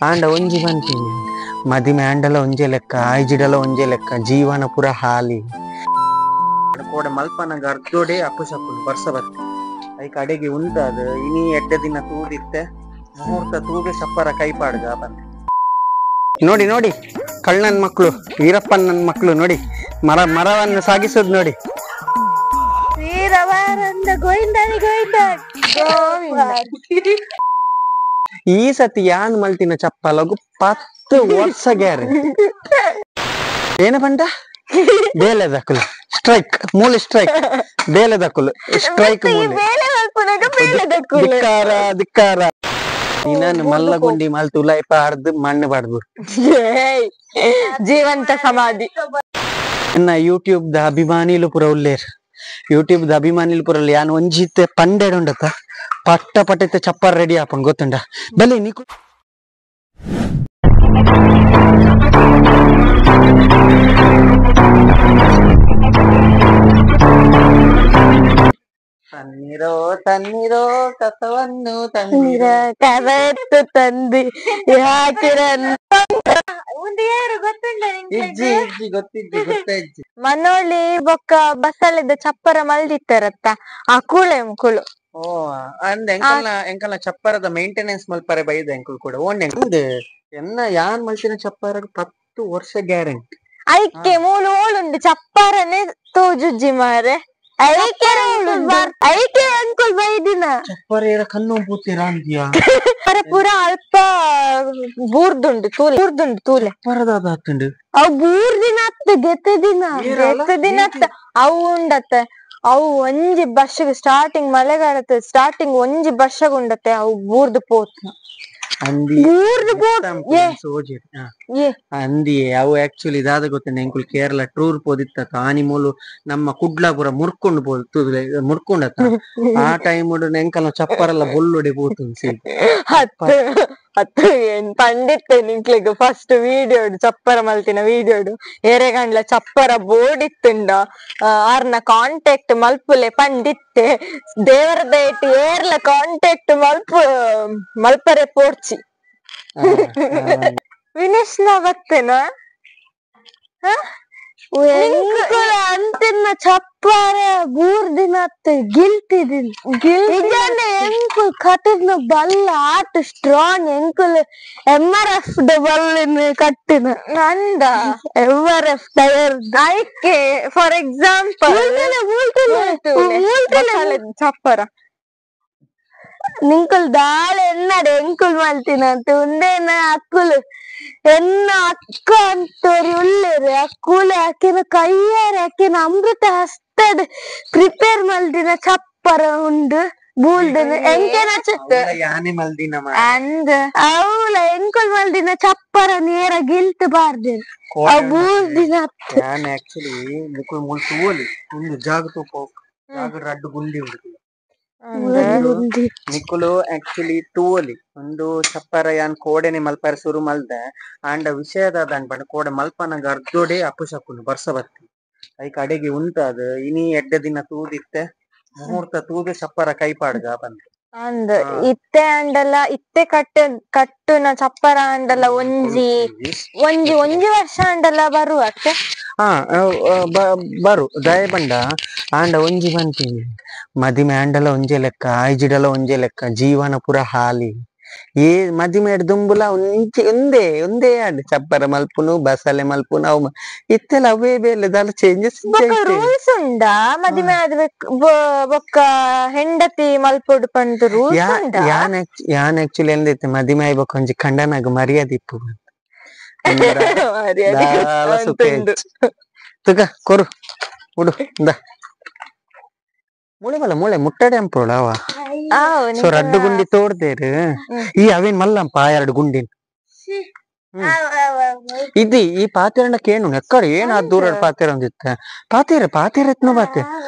ಆಂಡ ಒಂಜಿ ಪನ್ಪಿನಿ ಮದಿಮೆ ಆಂಡಲ ಒಂಜೆ ಲೆಕ್ಕ ಆಯ್ಜಿಡಲ ಒಂಜೆ ಲೆಕ್ಕ ಜೀವನ ಪೂರ ಹಾಲಿ ಕೋಡೆ ಮಲ್ಪನಗ ಅರ್ಧೋಡೆ ಅಪ್ಪುಸಪ್ಪುನು ಬರ್ಸ ಬತ್ತೆ ಐಕ್ ಅಡೆಗೆ ಉಂತಾದ ಇನಿ ಎಡ್ಡೆ ದಿನ ತೂದಿತ್ತೆ ಮುಹೂರ್ತ ತೂಗೆ ಸಪ್ಪರ ಕೈಪಾಡ್ಗ ಬಂದೆ. ನೋಡಿ ನೋಡಿ ಕಳ್ಳನ ಮಕ್ಕಳು ವೀರಪ್ಪನ ನನ್ನ ಮಕ್ಕಳು ನೋಡಿ ಮರ ಮರವನ್ನು ಸಾಗಿಸೋದು ನೋಡಿ. ಈ ಸತಿ ಯಾನ್ ಮಲ್ತಿನ ಚಪ್ಪಲಗು 10 ವರ್ಷ ಗ್ಯಾರಂಟಿ. ಏನ ಪಂಡ ಬೇಲೆ ದಕ್ಕಲು ಸ್ಟ್ರೈಕ್ ಮೂಲೆ ಸ್ಟ್ರೈಕ್ ಬೇಲೆ ದಕ್ಕಲು ಸ್ಟ್ರೈಕ್ ಮೂಲೆ ಧಿಕ್ಕಾರ ಧಿಕ್ಕಾರ. ನೀನನ್ನು ಮಲ್ಲಗುಂಡಿ ಮಲ್ತು ಉಲಾಯಿಪ ಹರ್ದು ಮಣ್ಣು ಬಾಡ್ದು ಜೀವಂತ ಸಮಾಧಿ. ಎನ್ನ ಯೂಟ್ಯೂಬ್ the ಅಭಿಮಾನಿಲು ಪುರ ಉಲ್ಲೇರ್ ಯೂಟ್ಯೂಬ್ the ಅಭಿಮಾನಿಲು ಪುರ ಯಾನ್ ಒಂಜಿತ್ತೆ ಪಂಡೆಡುಂಡತ ಪಟ್ಟ ಪಟ್ಟಿತ್ತೆ ಚಪ್ಪರ್ ರೆಡಿ ಆಪನ್ ಗೊತ್ತುಂಡ ಬಲೆ ನೀಕು. ತನ್ನಿರೋ ತನ್ನಿರೋ ಕಸವನ್ನು ತನ್ನಿರೋ ಕರೆತ್ತು ತಂದಿ ಹಾಕಿರ ಇಜ್ಜಿ ಇಜ್ಜಿ ಗೊತ್ತಿಜ್ಜಿ ಗೊತ್ತಾಯ್ತು. ಮನೋಳಿ ಬೊಕ್ಕ ಬಸಳಿದ ಚಪ್ಪರ ಮಲ್ದಿತ್ತಾರತ್ತ ಆ ಕೂಳೆ ಮುಕುಳು. ಓ ಅಂದ್ ಎಂಕಲ್ನ ಎಂಕಲ್ನ ಚಪ್ಪರದ ಮೇಂಟೆನೆನ್ಸ್ ಮಲ್ಪರೆ ಬೈದ ಎಂಕುಲ್ ಕೂಡ ಓನ್ ಎನ್ನ ಯಾನ್ ಮಲ್ತಿನ ಚಪ್ಪರ 10 ವರ್ಷ ಗ್ಯಾರಂಟಿ. ಐಕೆ ಮೂಲು ಓಳುಂಡು ಚಪ್ಪರನೆ ತೋಜುಜ್ಜಿ ಮಾರೆ ಐಕೆ ಐಕೆ ಅಂಕುಲ್ ಬೈದಿನ ಚಪ್ಪರ ಏರ ಕಣ್ಣು ಪೂತಿರ ಅಂದ್ಯಾ ಪೂರ ಅಲ್ಪ ಬೂರ್ದುಂಡು ತೂಲೆ ಬೂರ್ದುಂಡು ತೂಲೆ ಚಪ್ಪರದಾದ ಆತುಂಡು ಅವು ಬೂರ್ದಿನ ಅತ್ತ ಗೆತ್ತ ದಿನ ಗೆತ್ತ ದಿನ ಅತ್ತ ಅವು ಉಂಡತ್ತ ಅವು ಒಂಜಿ ಬರ್ಷಗ್ ಸ್ಟಾರ್ಟಿಂಗ್ ಮಳೆಗಾಲತ್ತ ಸ್ಟಾರ್ಟಿಂಗ್ ಒಂಜಿ ಬರ್ಷಗ್ ಉಂಡತ್ತೆ ಅವು ಬೂರ್ದು ಪೋತ್ನ ಅಂದಿ ಬೂರ್ದು ಪೋತ್ ಅಂದಿ ಅವು ಆಕ್ಚುಲಿ ಇದಾದ ಗೊತ್ತೇನೆ ಎಂಕುಲ್ ಕೇರಳ ಟೂರ್ ಪೋದಿತ್ತ ಆನಿ ಮೂಲು ನಮ್ಮ ಕುಡ್ಲಾಪುರ ಮುರ್ಕೊಂಡು ಪೋದು ಮುರ್ಕೊಂಡತ್ತ ಆ ಟೈಮ್ ಎಂಕಲ್ನ ಚಪ್ಪರೆಲ್ಲ ಬೊಲ್ಲೊಡೆ ಪೋತು ಹತ್ತು ಹತ್ತು ಏನ್ ಪಂಡಿತ್ತೆ ನಿಂಕ್ಲೆಗ್ ಫಸ್ಟ್ ವಿಡಿಯೋ ಚಪ್ಪರ ಮಲ್ತಿನ ವಿಡಿಯೋಡು ಎರೆಗಂಡ್ಲ ಚಪ್ಪರ ಬೋರ್ಡ್ ಇತ್ತುಂಡ ಆರ್ನ ಕಾಂಟ್ಯಾಕ್ಟ್ ಮಲ್ಪುಲೆ ಪಂಡಿತ್ತೆ ದೇವರ ದಯೆಟ್ ಏರ್ಲ ಕಾಂಟ್ಯಾಕ್ಟ್ ಮಲ್ಪು ಮಲ್ಪರೆ ಪೋರ್ಚಿ. ವಿನೇಶ್ನ ಬತ್ತೇನ ಅಂತಿನ ಚಪ್ಪರ ಬೂರ್ದಿನ ಗಿಲ್ತಿದಿನ ಎಂಕುಲ್ ಕಟ್ಟಿನ ಬಲ್ಲ ಆಟ ಸ್ಟ್ರಾಂಗ್ ಎಂಕುಲ್ ಎಂ ಆರ್ ಎಫ್ ಬಲ್ಲಿನ ಕಟ್ಟಿನ ನಂದ ಎಂ ಆರ್ ಎಫ್ ಟೈರ್ ಐಕೆ ಫಾರ್ ಎಕ್ಸಾಂಪಲ್ ಚಪ್ಪರ ನಿಂಕುಲ್ ದಾಳ ಎನ್ನಡೆ ಎಂಕುಲ್ ಮಲ್ತಿನ ಅಂತ ಉಂದೇನ ಅಕ್ಕುಲು ಎನ್ನ ಅಕ್ಕ ಅಂತೋರಿ ಉಳ್ಳೇರು ಅಕ್ಕುಲೆ ಅಕ್ಕಿನ ಕೈಯಾರೆ ಅಕ್ಕಿನ ಅಮೃತ ಹಸ್ತದ ಪ್ರಿಪೇರ್ ಮಲ್ದಿನ ಚಪ್ಪರ ಉಂಡು ಬೂಲ್ದನ ಎಂಕೆನ ಯಾನೆ ಮಲ್ದಿನ ಅಂದ್ ಅವಳ ಎಂಕುಲ್ ಮಲ್ದಿನ ಚಪ್ಪರ ನೇರ ಗಿಲ್ತ್ ಬಾರ್ದೆ ಅವು ಬೂಲ್ದಿನ. ಯಾನ್ ಆಕ್ಚುಲಿ ಮುಕುಲ್ ಮುಲ್ ತೂವೊಲಿ ಒಂದು ಜಾಗ ತೂಪೋ ಜಾಗ ರಡ್ಡು ಗುಂಡಿ ಉಂಡು ನಿಕುಲು ಆಕ್ಚುಲಿ ತೂವೊಲಿ ಒಂದು ಚಪ್ಪರ ಯಾನ್ ಕೋಡೆನೆ ಮಲ್ಪರೆ ಸುರು ಮಲ್ದೆ ಆಂಡ ವಿಷಯದಾದ ಅನ್ಪಂಡ ಕೋಡೆ ಮಲ್ಪನಗ ಅರ್ಧೋಡೆ ಅಪ್ಪುಸಪ್ಪುನು ಬರ್ಸ ಬತ್ತಿ ಐಕ್ ಅಡೆಗೆ ಉಂತಾದ ಇನಿ ಎಡ್ಡೆ ದಿನ ತೂದಿತ್ತೆ ಮುಹೂರ್ತ ತೂಗೆ ಚಪ್ಪರ ಕೈಪಾಡ್ಗ ಬಂದೆ. ಅಂದ್ ಇತ್ತೆ ಅಂಡಲ ಇತ್ತೆ ಕಟ್ಟ ಕಟ್ಟುನ ಚಪ್ಪರ ಅಂಡಲ ಒಂಜಿ ಒಂಜಿ ಒಂಜಿ ವರ್ಷ ಅಂಡಲ ಬರುವತ್ತೆ ಹಾ ಬರು ದಯ ಬಂಡ ಆಂಡ ಒಂಜಿ ಪನ್ಪಿನಿ ಮದಿಮೆ ಆಂಡಲ ಒಂಜೆ ಲೆಕ್ಕ ಆಯ್ಜಿಡಲ ಒಂಜೆ ಲೆಕ್ಕ ಜೀವನ ಪೂರ ಹಾಲಿ. ಏ ಮದಿಮೆ ದುಂಬುಲ ಒಂಜಿ ಒಂದೇ ಒಂದೇ ಆಂಡ್ ಚಪ್ಪರ ಮಲ್ಪುನು ಬಸಲೆ ಮಲ್ಪುನು ಅವು ಇತ್ತೆಲ್ಲ ಅವೇ ಬೇಲೆ ದಾಲ ಚೇಂಜಸ್. ರೂಲ್ಸ್ ಉಂಡಾ ಮದಿಮೆ ಆದ್ಬೇಕು ಬೊಕ್ಕ ಹೆಂಡತಿ ಮಲ್ಪೊಡು ಪಂದ್ ರೂಲ್ಸ್ ಉಂಡಾ? ಯಾನ್ ಯಾನ್ ಆಕ್ಚುಲಿ ಎಂದೈತೆ ಮದಿಮೆ ಆಯ್ಬೊಕ್ಕ ಒಂಜಿ ಕಂಡನಾಗ ಮರ್ಯಾದೆ ಇಪ್ಪು ತುಗ ಕೊರು ಉಡು ಇಂದ ಮೂಳೆ ಮಲ್ಲ ಮೂಳೆ ಮುಟ್ಟಡೆ ಅಂಪೋಳ ಅವ ಸೊ ರಡ್ಡು ಗುಂಡಿ ತೋಡ್ದೇರು ಈ ಅವೇನ್ ಮಲ್ಲಂಪ ಎರಡು ಗುಂಡಿನ ಇದಿ ಈ ಪಾತೆರಣ್ಣ ಕೇನು ಎಕ್ಕಡ ಏನ್ ಆ ದೂರ ಪಾತೆರ ಒಂದಿತ್ತ ಪಾತೇರ ಪಾತೇರ ಎತ್ನ ಬಾತೆ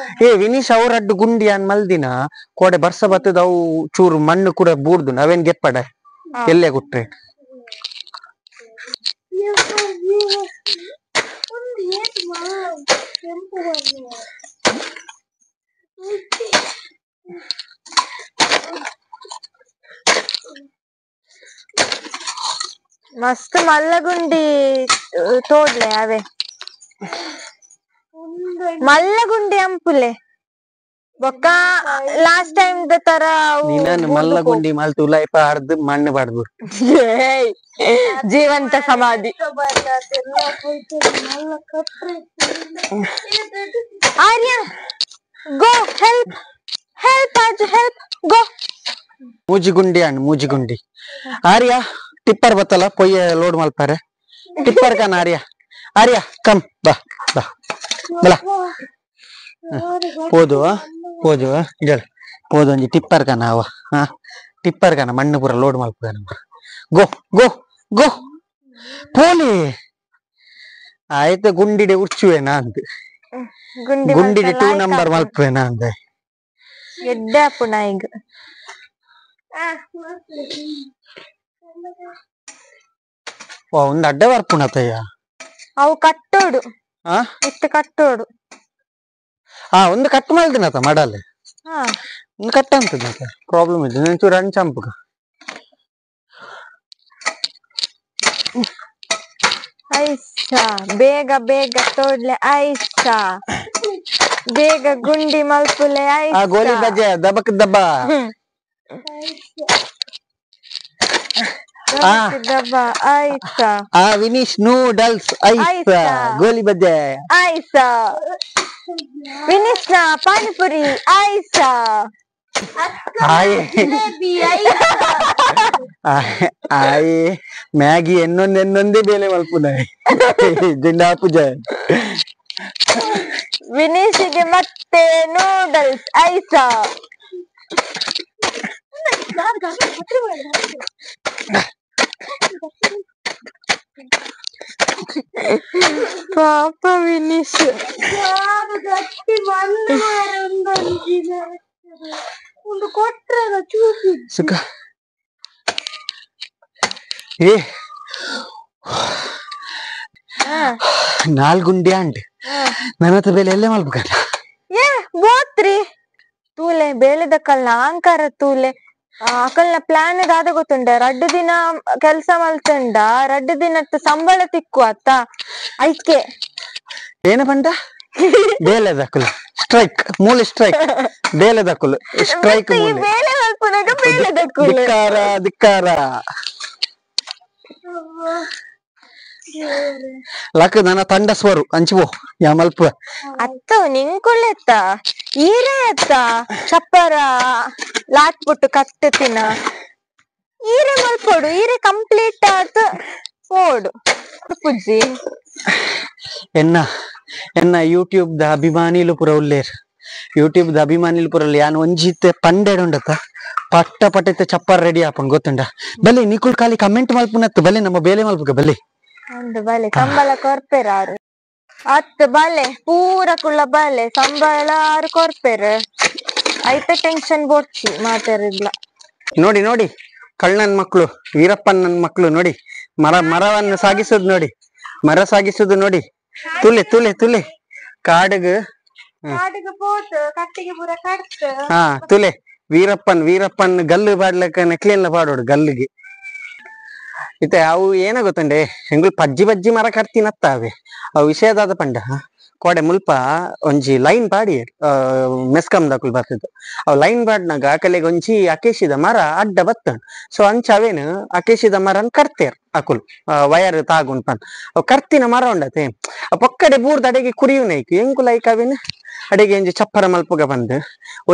ಏ ವಿನೀಶ್ ಅವ್ರ ಅಡ್ಡು ಗುಂಡಿ ಅನ್ ಮಲ್ದಿನ ಕೋಡೆ ಬರ್ಸ ಬತ್ತದ ಅವು ಚೂರು ಮಣ್ಣು ಕೂಡ ಬೂರ್ದು ಅವೇನ್ ಗೆಪ್ಪಡ ಎಲ್ಲೇ ಗುಟ್ರೆ. ಮಸ್ತ್ ಮಲ್ಲಗುಂಡಿ ತೋಡ್ಲೆ ಅವೇ ಮಲ್ಲಗುಂಡಿ ಅಂಪುಲೆ ಬೊಕ್ಕ ಲಾಸ್ಟ್ ಟೈಮ್ the ತರ ನಿನ್ನನ್ನು ಮಲ್ಲಗುಂಡಿ ಮಲ್ತು ಉಲಾಯಿಪ ಅರ್ದು ಮಣ್ಣು ಬಾಡ್ದು ಜೀವಂತ ಸಮಾಧಿ. ಆರ್ಯ ಗೋ ಹೆಲ್ಪ್ ಹೆಲ್ಪ್ ಆಜು ಹೆಲ್ಪ್ ಗೋ. ಮೂಜಿಗುಂಡಿ ಅಣ್ಣ ಮೂಜಿಗುಂಡಿ. ಆರ್ಯ ಟಿಪ್ಪರ್ ಬತ್ತಲ್ಲ ಪೊಯ್ಯ ಲೋಡ್ ಮಲ್ಪಾರೆ ಟಿಪ್ಪರ್ ಕಾನ ಆರ್ಯ. ಆರ್ಯ ಕಮ್ ಬಾ ಬಾ ಬಲ ಪೋದು ಪೋದು ಇಡಲ್ ಪೋದು ಒಂಜಿ ಟಿಪ್ಪರ್ ಕಾನ ಅವ. ಹಾ ಟಿಪ್ಪರ್ ಕಾನ ಮಣ್ಣು ಪೂರ ಲೋಡ್ ಮಲ್ಪುಗ ನಮ್ಮ. ಗೋ ಗೋ ಗೋ ಪೋಲಿ ಆಯ್ತು ಗುಂಡಿಡೆ ಉರ್ಚುವೇನಾ ಅಂತ ಗುಂಡಿಡೆ 2 ನಂಬರ್ ಮಲ್ಪುವೇನಾ ಅಂದ ಎಡ್ಡೆ ಅಪ್ಪುನ ಈಗ. ಒಂದು ಅಡ್ಡ ಬರ್ಪುಣತಯ್ಯ ಅವು ಕಟ್ಟೋಡು ಇತ್ತು ಕಟ್ಟೋಡು. ಆ ಒಂದು ಕಟ್ ಮಲ್ದಿನತ ಮಾಡಲ್ಲ ಒಂದು ಕಟ್ಟ ಅಂತದ ಪ್ರಾಬ್ಲಮ್ ಇದೆ ಚೂರು ಅಂಚಂಪುಗ. ಐಸಾ ಬೇಗ ಬೇಗ ತೋಡ್ಲೆ ಐಸಾ ಬೇಗ ಗುಂಡಿ ಮಲ್ಪುಲೆ ಐಸಾ ಗೋಲಿ ಬಜೆ ದಬಕ್ ದಬ್ಬ ಆ ವಿನೀಶ್ ನೂಡಲ್ಸ್ ಐಸಾ ಗೋಲಿ ಬಜೆ ಐಸಾ ವಿನೀಶ್ ನ ಪಾನಿಪುರಿ ಐಸಾ ಆಯ್ ಮ್ಯಾಗಿ ಎನ್ನೊಂದು ಎನ್ನೊಂದೇ ಬೇಲೆ ಮಲ್ಪುನ ಜಿಂಡಾಪು ಜಯ ವಿನೀಶಿಗೆ ಮತ್ತೆ ನೂಡಲ್ಸ್ ಐಸಾ. ಪಾಪ ವಿನೀಶ್ ಒಂದು ಕೊಟ್ರೆ ಚೂಸಿ ಸುಖ. ಏ ನಾಲ್ಗುಂಡಿ ಅಂಡ್ ನನ್ನ ಹತ್ರ ಬೇಲೆ ಎಲ್ಲೇ ಮಲ್ಪುಗಲ್ಲ. ಏ ಬೋತ್ರಿ ತೂಲೆ ಬೇಲೆದಕ್ಕಲ್ನ ಆಂಕಾರ ತೂಲೆ ಅಕಲ್ನ ಪ್ಲಾನ್ ದಾದ ಗೊತ್ತುಂಡ ರಡ್ಡು ದಿನ ಕೆಲ್ಸ ಮಲ್ತುಂಡ ರಡ್ಡು ದಿನತ್ತ ಸಂಬಳ ತಿಕ್ಕು ಅತ್ತ ಐಕೆ ಏನ ಪಂಡ ಬೇಲೆದಕ್ಕಲು ಸ್ಟ್ರೈಕ್ ಮೂಲೆ ಸ್ಟ್ರೈಕ್ ಬೇಲೆದಕ್ಕಲು ಸ್ಟ್ರೈಕ್ ಮೂಲೆ ಬೇಲೆ ಮಲ್ಪುನಗ ಬೇಲೆದಕ್ಕಲು ಧಿಕ್ಕಾರ ಧಿಕ್ಕಾರ ಲಕ್ ನನ್ನ ತಂಡ ಸ್ವರು ಅಂಚಿಬೋ ಯಾ ಮಲ್ಪ ಅತ್ತ ನಿಂಕುಳ್ಳೆತ್ತ ಈರೇ ಅತ್ತ ಚಪ್ಪರ ಲಾಟ್ಬಿಟ್ಟು ಕಟ್ಟುತ್ತಿನ ಈರೆ ಮಲ್ಪೋಡು ಈರೆ ಕಂಪ್ಲೀಟ್ ಆತು ಪೋಡು ಪುಜ್ಜಿ. ಎನ್ನ ಎನ್ನ ಯೂಟ್ಯೂಬ್ the ಅಭಿಮಾನಿಲು ಪುರ ಉಲ್ಲೇರ್ ಯೂಟ್ಯೂಬ್ the ಅಭಿಮಾನಿಲು ಪುರ ಯಾನ್ ಒಂಜಿತ್ತೆ ಪಂಡೆಡುಂಡತ್ತ ಪಟ್ಟ ಪಟ್ಟೈತೆ ಚಪ್ಪರ್ ರೆಡಿ ಆಪನ್ ಗೊತ್ತುಂಡ ಬಲೆ ನಿಕುಲ್ ಖಾಲಿ ಕಮೆಂಟ್ ಮಲ್ಪುನತ್ತು ಬಲೆ ನಮ್ಮ ಬೇಲೆ ಮಲ್ಪುಗ ಬಲೆ ಒಂದು ಬಲೆ ಸಂಬಳ ಕೊರ್ಪೆರ್ ಆರು ಅತ್ ಬಲೆ ಪೂರ ಕುಳ್ಳ ಬಲೆ ಸಂಬಳ ಆರು ಕೊರ್ಪೆರ್ ಐತ ಟೆನ್ಷನ್ ಬೋಡ್ಚಿ ಮಾತಾಡಿದ್ಲ. ನೋಡಿ ನೋಡಿ ಕಳ್ಳನ್ ಮಕ್ಕಳು ವೀರಪ್ಪನ್ ನನ್ ಮಕ್ಕಳು ನೋಡಿ ಮರವನ್ನು ಸಾಗಿಸೋದು ನೋಡಿ ಮರ ಸಾಗಿಸೋದು ನೋಡಿ ತುಲೆ ತುಲೆ ತುಲೆ ಕಾಡಿಗೆ ಹಾ ತುಲೆ ವೀರಪ್ಪನ್ ವೀರಪ್ಪನ್ ಗಲ್ಲು ಬಾಡ್ಲಕ್ಕ ನೆಕ್ಲೆಲ್ಲ ಪಾಡೋಡು ಗಲ್ಲಿಗೆ ಇತ್ತೆ ಅವು ಏನ ಗೊತ್ತಂಡೆ ಹೆಂಗುಲ್ ಪಜ್ಜಿ ಪಜ್ಜಿ ಮರ ಕರ್ತಿನತ್ತಾವೆ ಅವು ವಿಷಯದಾದ ಪಂಡ ಕೋಡೆ ಮುಲ್ಪ ಒಂಜಿ ಲೈನ್ ಪಾಡಿ ಮೆಸ್ಕಮ್ ದಕುಲ್ ಬರ್ತಿತ್ತು ಅವು ಲೈನ್ ಪಾಡ್ನಾಗ ಅಕಲೆಗೆ ಒಂಜಿ ಅಕೇಶಿದ ಮರ ಅಡ್ಡ ಬತ್ತ ಸೊ ಅಂಚ ಅವೇನು ಅಕೇಶಿದ ಮರನ್ ಕರ್ತೇರ್ ಅಕುಲ್ ವಯರ್ ತಾಗುಂಡ್ ಪನ್ ಅವು ಕರ್ತಿನ ಮರ ಉಂಡತೆ ಪೊಕ್ಕಡೆ ಬೂರ್ದ ಅಡೆಗೆ ಕುರಿಯುನೈಕ್ ಎಂಕುಲ್ ಐಕ್ ಅವೇನು ಅಡೆಗೆ ಒಂಜಿ ಚಪ್ಪರ ಮಲ್ಪುಗ ಬಂದು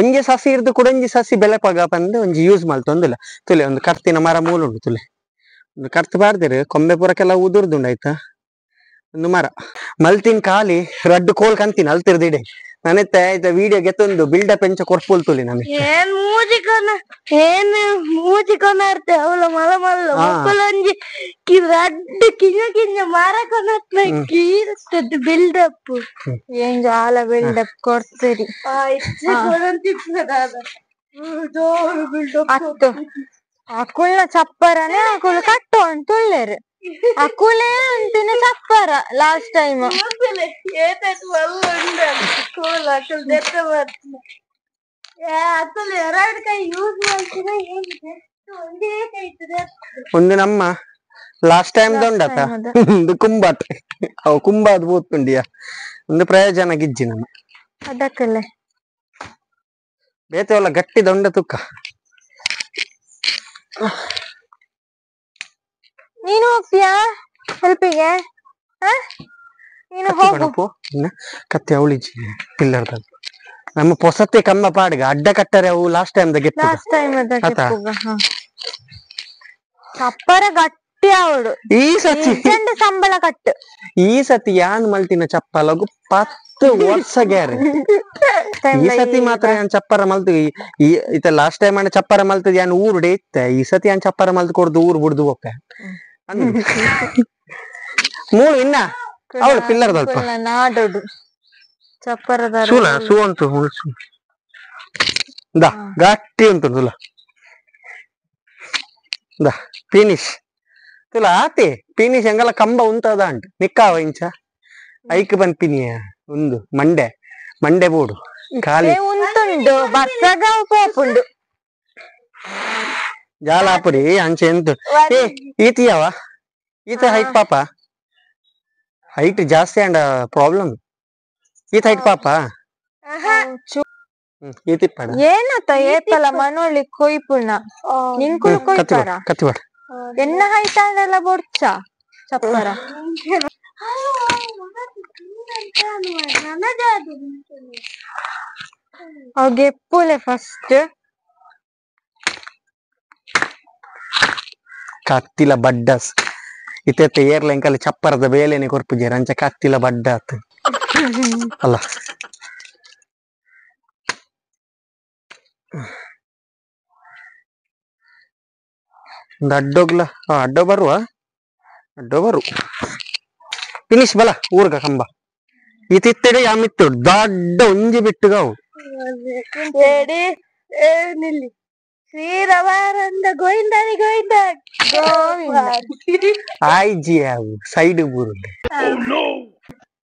ಒಂಜಿ ಸಸಿ ಇರ್ದು ಕುಡೊಂಜಿ ಸಸಿ ಬೆಲೆಪಗ ಬಂದು ಒಂಜಿ ಯೂಸ್ ಮಲ್ತೊಂದಿಲ್ಲ ತುಲೆ ಒಂದು ಕರ್ತಿನ ಮರ ಮೂಲ ಉಂಡು ತುಲೆ ಒಂದು ಕರ್ತು ಬಾರ್ದಿರು ಕೊಂಬೆ ಪೂರಕ್ಕೆಲ್ಲ ಉದುರ್ದುಂಡು ಆಯ್ತಾ ಒಂದು ಮರ ಮಲ್ತಿನ ಖಾಲಿ ರಡ್ಡು ಕೋಲ್ ಕಂತೀನಿ ಅಲ್ತಿರ್ದಿಡೆ ನಾನೆತ್ತ ಆಯ್ತಾ ವಿಡಿಯೋ ಗೆತ್ತೊಂದು ಬಿಲ್ಡಪ್ ಎಂಚ ಕೊರ್ಪೋಲ್ ತುಲಿ ನಾನು ಏನ್ ಮೂಜಿಕೊನ ಏನ್ ಮೂಜಿಕೊನ ಅರ್ತೆ ಅವಳ ಮಲ ಮಲ್ಲ ಮಕ್ಕಳೊಂಜಿ ರಡ್ಡು ಕಿಂಜ ಕಿಂಜ ಮರಕೊನ ಕೀರ್ತದ್ದು ಬಿಲ್ಡಪ್ ಏನ್ ಜಾಲ ಬಿಲ್ಡಪ್ ಕೊಡ್ತೀರಿ ಅತ್ತು ಅಕುಲ್ನ ಚಪ್ಪರನೆ ಅಕುಲ್ ಕಟ್ಟು ಅಂತುಳ್ಳೇರು ಅಕುಲೇ ಅಂತಿನ ಚಪ್ಪರ ಲಾಸ್ಟ್ ಟೈಮ್ ಒಂದು ನಮ್ಮ Last time ದೊಂಡತ ಒಂದು ಕುಂಬಾಟ್ ಅವು ಕುಂಬಾದ್ ಬೂತುಂಡಿಯ ಒಂದು ಪ್ರಯೋಜನ ಗಿಜ್ಜಿ ನಮ್ಮ ಅದಕ್ಕಲ್ಲೇ ಬೇತೆ ಎಲ್ಲ ಗಟ್ಟಿ ದೊಂಡ ತುಕ್ಕ. ನೀನು ಹೋಗ್ತೀಯಾ ಹೆಲ್ಪಿಗೆ? ನೀನು ಹೋಗು. ಕತ್ತಿ ಅವಳಿಜಿ ಪಿಲ್ಲರ್ ನಮ್ಮ ಪೊಸತ್ತೆ ಕಮ್ಮ ಪಾಡ್ಗ ಅಡ್ಡ ಕಟ್ಟರೆ ಅವು last time last time ಚಪ್ಪರ ಗಟ್ಟಿ ಅವಳು. ಈ ಸತಿ ಸಂಬಳ ಕಟ್ಟು. ಈ ಸತಿ ಯಾನ್ ಮಲ್ತಿನ ಚಪ್ಪಲಗು 10 ವರ್ಷ ಗ್ಯಾರಂಟಿ. ಈ ಸತಿ ಮಾತ್ರ ಯಾನ್ ಚಪ್ಪರ ಮಲ್ತು ಇತ್ತ ಲಾಸ್ಟ್ ಟೈಮ್ ಅಣ್ಣ ಚಪ್ಪರ ಮಲ್ತದ ಯಾನ್ ಊರುಡೆ ಇತ್ತ. ಈ ಸತಿ ಯಾನ್ ಚಪ್ಪರ ಮಲ್ತು ಕೊಡ್ದು ಊರು ಬುಡ್ದು ಒಪ್ಪೆ ಮೂಳು ಇನ್ನ ಅವಳು ಪಿಲ್ಲರ್ ದಲ್ಪ ನಾಡೋಡು ಚಪ್ಪರದ ಸೂಲ ಸೂ ಅಂತು ದಾ ಗಟ್ಟಿ ಉಂಟು ತುಲ ದಾ ಫಿನಿಶ್ ತುಲ ಆತಿ ಫಿನಿಶ್ ಎಂಗಲ ಕಂಬ ಉಂಟದ ಅಂಟು ನಿಕ್ಕಾವ ಇಂಚ ಐಕ್ ಬಂಪಿನಿಯ ಒಂದು ಮಂಡೆ ಮಂಡೆ ಬೋಡು ಖಾಲಿ ಉಂಟುಂಡು ಬರ್ಸಗ ಪೋಪುಂಡು ಜಾಲಾಪುರಿ ಅಂಚೆ ಎಂತು ಏ ಈತಿಯವ ಈತ ಹೈಟ್ ಪಾಪ ಹೈಟ್ ಜಾಸ್ತಿ ಅಂಡ ಪ್ರಾಬ್ಲಮ್ ಈತ ಹೈಟ್ ಪಾಪ ಈತಿಪ್ಪಡ ಏನತ ಏಪಲ ಮನೋಳಿ ಕೊಯ್ಪುಣ ನಿಂಕುಲು ಕೊಯ್ಪಾರ ಕತ್ತಿವಾಡ ಎನ್ನ ಹೈಟ್ ಅಂಡಲ ಬೊಡ್ಚ ಚಪ್ಪರ ಅವು ಗೆಪ್ಪುಲೆ ಫಸ್ಟ್ ಕತ್ತಿಲ ಬಡ್ಡಸ್ ಇತ್ತೆ ಏರ್ಲ ಎಂಕಲ್ ಚಪ್ಪರದ ಬೇಲೆನೆ ಕೊರ್ಪುಜೇರ್ ಅಂಚ ಕತ್ತಿಲ ಬಡ್ಡ ಆತ್ ಅಲ್ಲ. ಒಂದು ಅಡ್ಡೋಗ್ಲ ಅಡ್ಡೋ ಬರುವ ಅಡ್ಡೋ ಬರು ಫಿನಿಶ್ ಬಲ ಊರ್ಗ ಕಂಬ ಇತ್ತಿತ್ತೆಡೆ ಯಾಮಿತ್ತು ದೊಡ್ಡ ಒಂಜಿ ಬಿಟ್ಟುಗಾವು ನಿಲ್ಲಿ ಶ್ರೀರವಾನಂದ ಗೋವಿಂದಾನಿ ಗೋವಿಂದ ಗೋವಿಂದ ಆಯ್ಜಿ ಅವು ಸೈಡ್ ಬೂರುಂಡೆ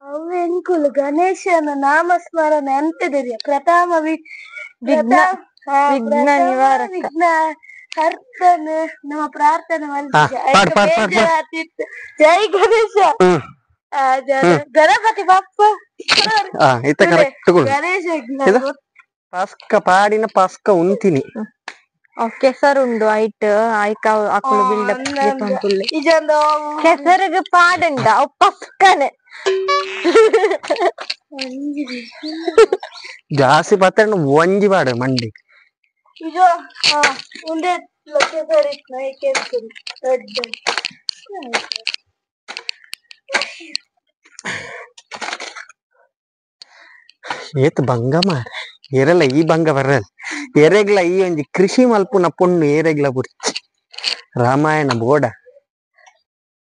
ಅವು ಎಂಕುಲು ಗಣೇಶನ ನಾಮಸ್ಮರಣೆ ಅಂತಿದಿರಿ ಪ್ರಥಮ ವಿಘ್ನ ವಿಘ್ನ ನಿವಾರಕ ವಿಘ್ನ ಹರ್ತನ ನಮ್ಮ ಪ್ರಾರ್ಥನೆ ಜೈ ಗಣೇಶ ಗಣಪತಿ ಬಪ್ಪ ಗಣೇಶ ಪಾಸ್ಕ ಪಾಡಿನ ಪಾಸ್ಕ ಉಂತಿನಿ ಕೆಸರುಂಡು ಐಟ್ ಐಕ ಅಕುಲು ಬಿಲ್ಡಪ್ ಕೆಸರಿಗೆ ಪಾಡುಂಡ ಅವು ಪಸ್ಕನೆ ಜಾಸ್ತಿ ಪಾತ್ರ ಒಂಜಿ ಪಾಡು ಮಂಡಿ ಇದು ಒಂದೇ ಏತ್ ಭಂಗ ಮಾರ ಏರಲ್ಲ ಈ ಭಂಗ ಬರಲ್ಲ ಎರೆಗ್ಲ ಈ ಒಂಜಿ ಕೃಷಿ ಮಲ್ಪುನ ಪೊಣ್ಣು ಏರೆಗ್ಲ ಬುಡ್ಚಿ ರಾಮಾಯಣ ಬೋಡ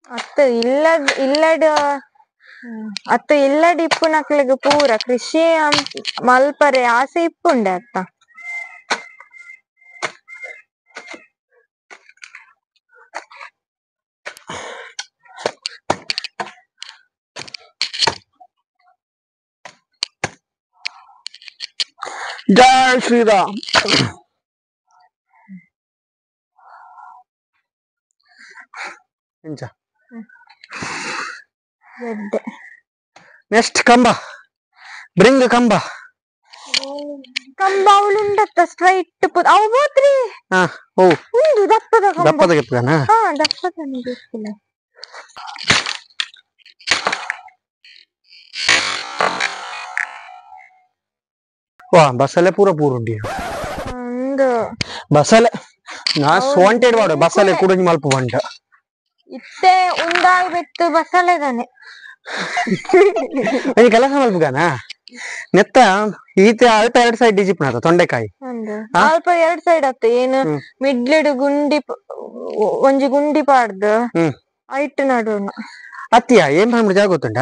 ಅತ್ತ ಇಲ್ಲ ಇಲ್ಲಡ್ ಅತ್ತ ಇಲ್ಲಡ್ ಇಪ್ಪುನಕ್ಲೆಗ್ ಪೂರ ಕೃಷಿ ಮಲ್ಪರೆ ಆಸೆ ಇಪ್ಪುಂಡೆ ಅತ್ತ. ಜೈ ಶ್ರೀರಾಮ್. ನೆಕ್ಸ್ಟ್ ಕಂಬ ಬ್ರಿಂಗ್ ಕಂಬ ಕಂಬ ಅವಳುಂಡತ್ತ ಸ್ಟ್ರೈಟ್ ಅವು ಬೋತ್ರಿ ಉಂದು ದಪ್ಪದ ಕಂಬ ದಪ್ಪದ ಗೆಪ್ಪದನ ಹಾ ದಪ್ಪದ ಗೊತ್ತಿಲ್ಲ. ವಾ ಬಸಲೆ ಪೂರ ಪೂರುಂಡಿ ಒಂದು ಬಸಲೆ ನಾ ಸೋಂಟೆಡ್ ವಾಡು ಬಸಲೆ ಕುಡುಂಜಿ ಮಲ್ಪ ಬಂಡ ಇತ್ತೆ ಉಂದಾಗ್ ಬೆತ್ತು ಬಸಲೆ ತಾನೆ ಈ ಕೆಲಸ ಮಲ್ಪುಗಾನ ನೆತ್ತ ಈತ ಅಲ್ಪ ಎರಡು ಸೈಡ್ ಡಿಜಿಪ್ನ ತೊಂಡೆಕಾಯಿ ಅಲ್ಪ ಎರಡು ಸೈಡ್ ಆತ ಏನು ಮಿಡ್ಲಿಡ್ ಗುಂಡಿ ಒಂಜಿ ಗುಂಡಿ ಪಾಡ್ದು ಐಟ್ ನಡುವಣ ಅತ್ತಿಯ ಏನ್ ಮಾಡ್ಬಿಡ ಜಾಗ ಗೊತ್ತುಂಡ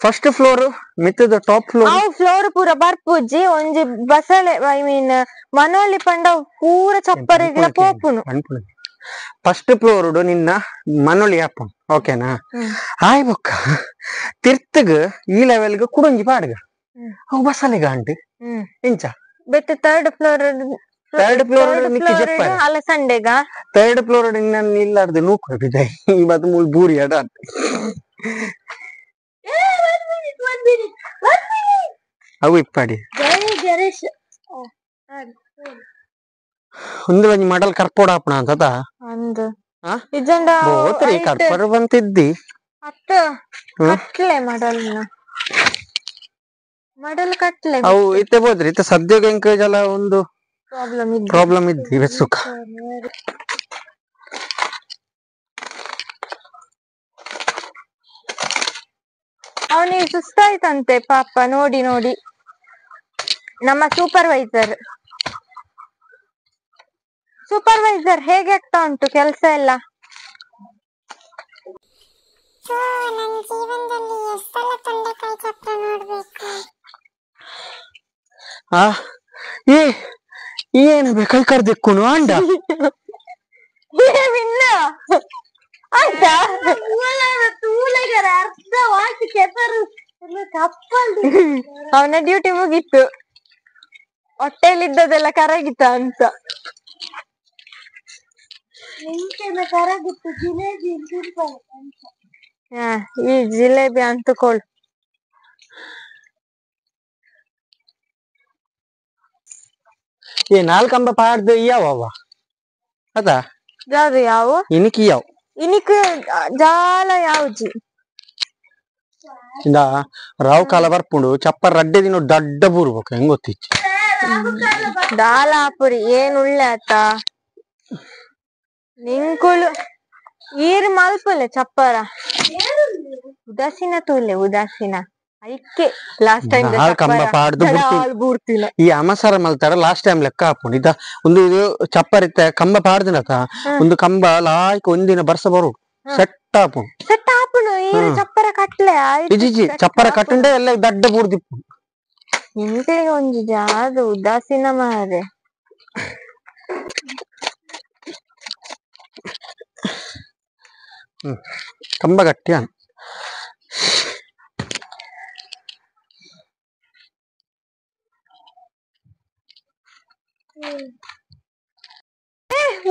ಫಸ್ಟ್ ಫ್ಲೋರ್ ಮಿತ್ತದ ಟಾಪ್ ಫ್ಲೋರ್ ಅವು ಫ್ಲೋರ್ ಪೂರ ಬರ್ಪುಜ್ಜಿ ಒಂಜಿ ಬಸಳೆ I mean ಮನೋಲಿ ಪಂಡ ಪೂರ ಚಪ್ಪರಿಗ್ಲ ಪೋಪುನು ಫಸ್ಟ್ ಫ್ಲೋರ್ ನಿನ್ನ ಮನೋಲಿ ಆಪು ಓಕೆನಾ ಆಯ್ ಬೊಕ್ಕ ತಿರ್ತಗ್ ಈ ಲೆವೆಲ್ಗ್ ಕುಡೊಂಜಿ ಪಾಡ್ಗ ಅವು ಬಸಲೆಗ ಅಂಟು ಇಂಚ ಬೆತ್ತ ಥರ್ಡ್ ಫ್ಲೋರ್ ಥರ್ಡ್ ಫ್ಲೋರ್ ನಿಕ್ಕಿ ಜೆಪ್ಪರೆ ಅಲಸಂಡೆಗ ಥರ್ಡ್ ಫ್ಲೋರ್ ನನ್ನ ಇಲ್ಲಾರ್ದೆ ನೂಕು ಬಿದೆ ಈ ಬತ್ ಮೂಲ್ ಬೂರಿ ಅಡ ಅವು ಇಪ್ಪಾಡಿ ಜೈ ಗಣೇಶ್ ಒಂದು ಒಂಜಿ ಮಡಲ್ ಕರ್ಪೋಡ ಆಪಣ ಅಂತದ ಅಂದ್ ಆ? ಇಜ್ಜಂಡ ಬೋತ್ರಿ ಕರ್ಪರ ಬಂತಿದ್ದಿ ಅತ್ತ ಕಟ್ಲೆ ಮಡಲ್ನ ಮಡಲ್ ಕಟ್ಲೆ ಅವು ಇತ್ತೆ ಬೋದ್ರಿ ಇತ್ತೆ ಸದ್ಯಕ್ಕೆ ಎಂಕೇಜ್ ಅಲ್ಲ ಒಂದು ಪ್ರಾಬ್ಲಮ್ ಇದ್ದು ಪ್ರಾಬ್ಲಮ್ ಇದ್ದಿ ಇವೆ ಸುಖ ಅವನಿಗೆ ಸುಸ್ತಾಯ್ತಂತೆ ಪಾಪ ನೋಡಿ ನೋಡಿ. ನಮ್ಮ ಸೂಪರ್ವೈಸರ್ ಸೂಪರ್ವೈಸರ್ ಹೇಗೆ ಆಗ್ತಾ ಉಂಟು ಕೆಲಸ ಎಲ್ಲ? ನನ್ನ ಜೀವನದಲ್ಲಿ ಎಷ್ಟೆಲ್ಲ ತೊಂಡೆಕಾಯಿ ಚಪ್ರ ನೋಡ್ಬೇಕು. ಆ ಏ ಏನು ಬೇ ಕೈ ಕರ್ದಿಕ್ಕುನು ಅಂಡ ಇನ್ನ ಆಯ್ತಾ? ತೂಲೆಗರ ಅರ್ಧ ವಾಸಿ ಕೆಸರು ಕಪ್ಪಲ್. ಅವನ ಡ್ಯೂಟಿ ಮುಗೀತು, ಹೊಟ್ಟೆಲಿದ್ದದೆಲ್ಲ ಕರಗಿತ ಅಂತ. ನಿಂಕೆನ ಕರಗಿತ್ತು ಜಿಲೇಬಿ ತಿನ್ಕೊಳ್ಳ. ಈ ಜಿಲೇಬಿ ಅಂತಕೊಳ್ಳು. ಏ ನಾಲ್ಕಂಬ ಪಾಡ್ದು ಇಯಾವ ಅದ ಯಾವ್ದು ಯಾವ ಇನಿಕ್ ಇಯಾವ್ ಇನಿಕ್ ಜಾಲ ಯಾವ್ಜಿ ಇಂದ ರಾವ್ ಕಾಲ ಬರ್ಪುಂಡು ಚಪ್ಪರ್ ರಡ್ಡೆ ದಿನ ದಡ್ಡ ಬೂರ್ಬೇಕು ಹೆಂಗ್ ಗೊತ್ತಿಚ್ಚಿ ದಾಲಾಪುರಿ ಏನ್ ಉಳ್ಳೆ ಆತ ನಿಂಕುಲು ಈರ್ ಮಲ್ಪುಲೆ ಚಪ್ಪರ ಉದಾಸೀನ ತೂಲೆ ಉದಾಸೀನ ಐಕೆ ಲಾಸ್ಟ್ ಟೈಮ್ ನಾಲ್ಕಂಬ ಪಾಡ್ದು ಬೂರ್ತಿನ ಈ ಅಮಸರ ಮಲ್ತಾರ ಲಾಸ್ಟ್ ಟೈಮ್ ಲೆಕ್ಕ ಹಾಪುಂಡು ಇದ ಒಂದು ಇದು ಚಪ್ಪರ್ ಇತ್ತ ಕಂಬ ಪಾಡ್ದಿನತ ಒಂದು ಕಂಬ ಲಾಯ್ಕ್ ಒಂದಿನ ಬರ್ಸ ಬರು ಸೆಟ್ ಆಪುಂಡು ಸೆಟ್ ಆಪುಂಡು ಈರ್ ಚಪ್ಪರ ಕಟ್ಲೆ ಆಯ್ತು ಇಜ್ಜಿ ಚಪ್ಪರ ಕಟ್ಟುಂಡೆ ಎಲ್ಲ ದಡ್ಡ ಬೂರ್ದಿಪ್ಪು. ನಿಂಕುಲಿಗೆ ಒಂಜಿ ಜಾದು ಉದಾಸೀನ ಮಾರೆ. ಕಂಬ ಗಟ್ಟಿ ಅನ್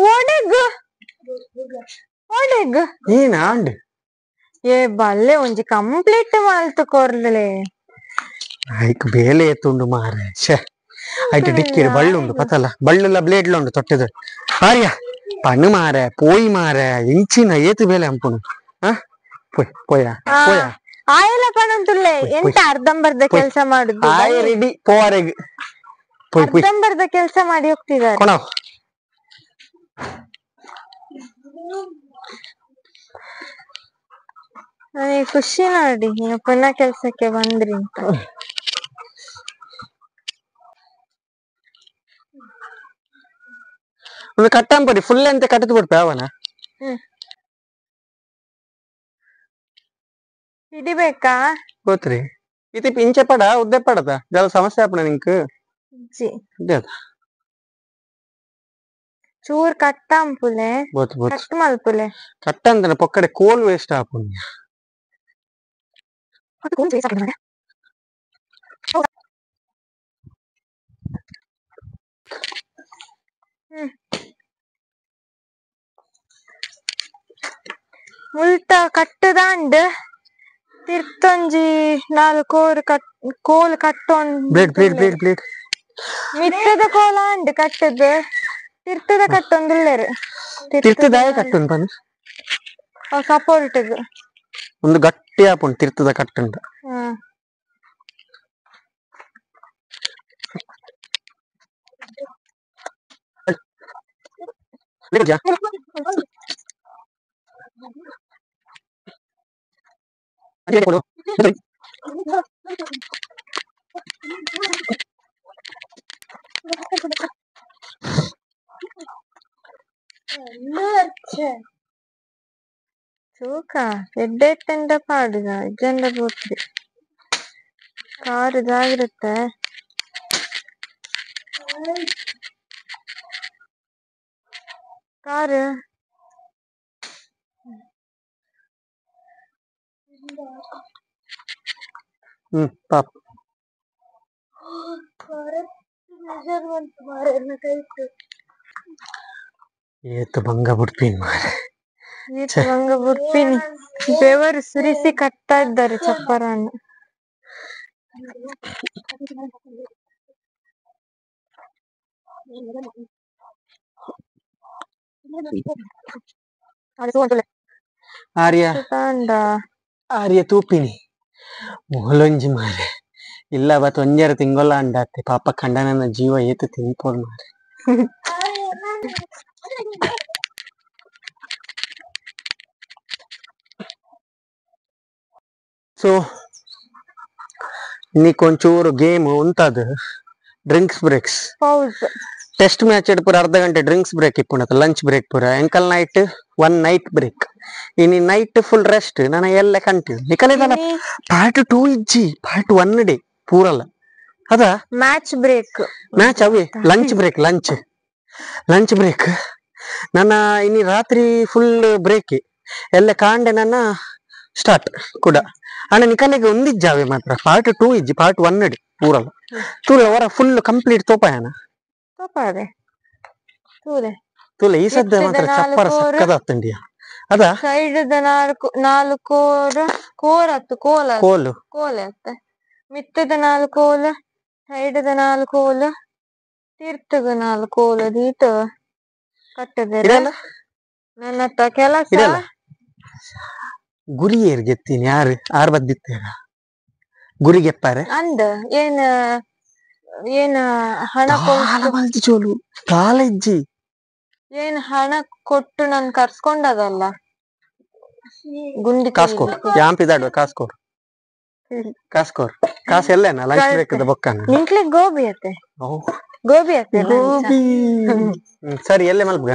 ಓಡೆಗ್ ಓಡೆಗ್ ಏನ ಅಂಡ್ ಏ ಬಲ್ಲೆ ಒಂಜಿ ಕಂಪ್ಲೀಟ್ ಮಲ್ತು ಕೊರ್ಲೆ. ಐಕ್ ಬೇಲೆ ಎತ್ತುಂಡು ಮಾರೆ ಛೆ ಐಟ್ ಡಿಕ್ಕಿಡ್ ಬಳ್ಳುಂಡು ಪತಲ ಬಳ್ಳುಲ ಬ್ಲೇಡ್ಲ ಉಂಡು ತೊಟ್ಟದ ಆರ್ಯ ಪಣ್ಣು ಮಾರೆ ಪೋಯಿ ಮಾರೆ ಇಂಚಿನ ಏತು ಬೇಲೆ ಅಂಪುನು ಆ ಪೋಯ್ ಪೋಯ ಪೋಯ ಆಯಲ ಪಣಂತುಲ್ಲೆ ಎಂತ ಅರ್ಧಂಬರ್ಧ ಕೆಲಸ ಮಾಡುದು ಆಯ್ ರೆಡಿ ಪೋವಾರೆಗ್ ಪೋಯ್ ಪೋಯ್ ಅರ್ಧಂಬರ್ಧ ಕೆಲಸ ಮಾಡಿ ಹೋಗ್ತಿದ್ದಾರೆ. ಕೊಣವ್ ನನಗೆ ಖುಷಿ ನೋಡಿ ನೀವು ಪುನಃ ಕೆಲ್ಸಕ್ಕೆ ಬಂದ್ರಿ ಅಂತ. ಒಂದು ಕಟ್ಟಂಪಡಿ ಫುಲ್ ಅಂತ ಕಟ್ಟದು ಬಿಡ್ಪೆ ಅವನ. ಹಿಡಿಬೇಕಾ? ಗೊತ್ತ್ರಿ ಇತಿ ಇಂಚೆ ಪಡ ಉದ್ದೆ ಪಡದ ಜಲ ಸಮಸ್ಯೆ ಆಪಣ ನಿಂಕ್ ಇಜ್ಜಿ ಚೂರ್ ಕಟ್ಟಂಪುಲೆ ಗೊತ್ತು ಗೊತ್ತು ಕಟ್ ಮಲ್ಪುಲೆ ಕಟ್ಟಂದನ ಪೊಕ್ಕಡೆ ಕೋಲ್ ವೇಸ್ಟ್ ಆಪುಂಡು. ಮುಲ್ತ ಕಟ್ಟುದಾಂಡ್ ತಿರ್ತೊಂಜಿ ನಾಲ್ ಕೋರ್ ಕಟ್ ಕೋಲ್ ಕಟ್ಟೊಂಡ್ ಬ್ಲೇಡ್ ಬ್ಲೇಡ್ ಬ್ಲೇಡ್ ಬ್ಲೇಡ್ ಮಿತ್ತದ ಕೋಲ ಅಂಡ್ ಕಟ್ಟದ್ ತಿರ್ತದ ಕಟ್ಟೊಂದುಲ್ಲೆರ್ ತಿರ್ತದಾಯ ಕಟ್ಟುಂಡು ಪನ್ ಸಪೋರ್ಟ್ ಒಂದು ಗಟ್ಟಿ ಆಪುಂಡು ತಿರ್ತದ ಕಟ್ಟುಂಡು. ತೂಕ ಎಡ್ಡೆ ಇತ್ತಂಡ ಪಾಡುದ ಇಜ್ಜಂಡ ಪೋತ್ರಿ ಕಾರು ಜಾಗ್ರತೆ. ಕಾರು ಪಾಪ. ಮೆಜರ್ಮೆಂಟ್ ಮಾರೆ ಕೈಟ್ ಏತ್ ಬಂಗ ಬಿಡ್ತೀನಿ ಮಾರೆ. ಈತ್ ಬಂಗ ಬುಡ್ಪಿನಿ ಬೆವರು ಸುರಿಸಿ ಕಟ್ತಾ ಇದ್ದಾರೆ ಚಪ್ಪರನ್ನು. ಆರ್ಯ ತಾಂಡ ಆರ್ಯ ತೂಪಿನಿ ಮೊಲೊಂಜಿ ಮಾರೆ ಇಲ್ಲ ಬತ್ ಒಂಜರ ತಿಂಗೊಲ್ಲ ಅಂಡಾತೆ ಪಾಪ ಕಂಡನನ ಜೀವ ಏತು ತಿನ್ಪೋಲ್ ಮಾರೆ. ಸೊ ಇನ್ನಿಕೊಂಚೂರು ಗೇಮ್ ಉಂತದು drinks breaks pause test match ಪೂರ ಅರ್ಧ ಗಂಟೆ ಡ್ರಿಂಕ್ಸ್ ಬ್ರೇಕ್ ಇಪ್ಪುಂಡತ ಲಂಚ್ ಬ್ರೇಕ್ ಪೂರ ಎಂಕಲ್ ನೈಟ್ ಒನ್ ನೈಟ್ ಬ್ರೇಕ್ ಇನಿ ನೈಟ್ ಫುಲ್ ರೆಸ್ಟ್ ನನ್ನ ಎಲ್ಲ ಕಂಟಿನ್ಯೂ ನಿಕಲೆ ಪಾರ್ಟ್ 2 ಇಜ್ಜಿ ಪಾರ್ಟ್ 1 ಡೇ ಪೂರಲ್ಲ ಅದ ಮ್ಯಾಚ್ ಬ್ರೇಕ್ ಮ್ಯಾಚ್ ಅವೇ lunch break lunch lunch break ನನ್ನ ಇನಿ ರಾತ್ರಿ ಫುಲ್ ಬ್ರೇಕ್ ಎಲ್ಲ ಕಾಂಡೆ ನನ್ನ ಸ್ಟಾರ್ಟ್ ಕೂಡ ಅಣ್ಣ ನಿಕಲೆಗೆ ಒಂದಿಜ್ಜಾವೆ ಮಾತ್ರ ಪಾರ್ಟ್ 2 ಇಜ್ಜಿ ಪಾರ್ಟ್ 1 ಡೇ ಪೂರಲ್ಲ ತೂಲ ಹೊರ ಫುಲ್ ಕಂಪ್ಲೀಟ್ ತೋಪಾಯನ ತೋಪಾದೆ ತೂಲೆ ತೂಲ ಈ ಸದ್ಯ ಮಾತ್ರ ಎತ್ತದ ಚಪ್ಪರ ನಾಲ್ಕು ಸಕ್ಕದಾತಂಡಿಯ ಅದ ಸೈಡ್ the ನಾಲ್ಕು ನಾಲ್ಕು ಕೋರ ಕೋರತ್ತು ಕೋಲ ಕೋಲು ಕೋಲೆ ಅತ್ತೆ ಮಿತ್ತದ ನಾಲ್ಕು ಕೋಲ ಸೈಡ್ the ನಾಲ್ಕು ಕೋಲ ತೀರ್ಥಗ ನಾಲ್ಕು ಕೋಲ ದೀತ ಕಟ್ಟದರೆ ಇಡಲ್ಲ ನನ್ನ ಕೆಲಸ ಇಡಲ್ಲ ಗುರಿ ಏರ್ಗೆತ್ತೀನಿ ಯಾರು ಆರ್ ಬದ್ದಿತ್ತೇರ ಗುರಿಗೆಪ್ಪಾರೆ ಅಂದ ಏನ್ ಏನ್ ಹಣ ತಾಲ ಕೊಟ್ಟು ಮಲ್ತಿ ಚೋಲು ತಾಲ ಇಜ್ಜಿ ಏನ್ ಹಣ ಕೊಟ್ಟು ನನ್ ಕರ್ಸ್ಕೊಂಡದಲ್ಲ ಗುಂಡಿ ಕಾಸ್ಕೋರ್ ಯಾಂಪಿದಾಡುವ ಕಾಸ್ಕೋರ್ ಕಾಸ್ಕೋರ್ ಕಾಸು ಎಲ್ಲೇನ ಲಂಚ್ ಬ್ರೇಕ್ ಬೊಕ್ಕನ ನಿಂಕ್ಲೆ ಗೋಬಿ ಅತ್ತೆ ಗೋಬಿ ಅತ್ತೆ ಗೋಬಿ ಸರಿ ಎಲ್ಲೇ ಮಲ್ಪಗ.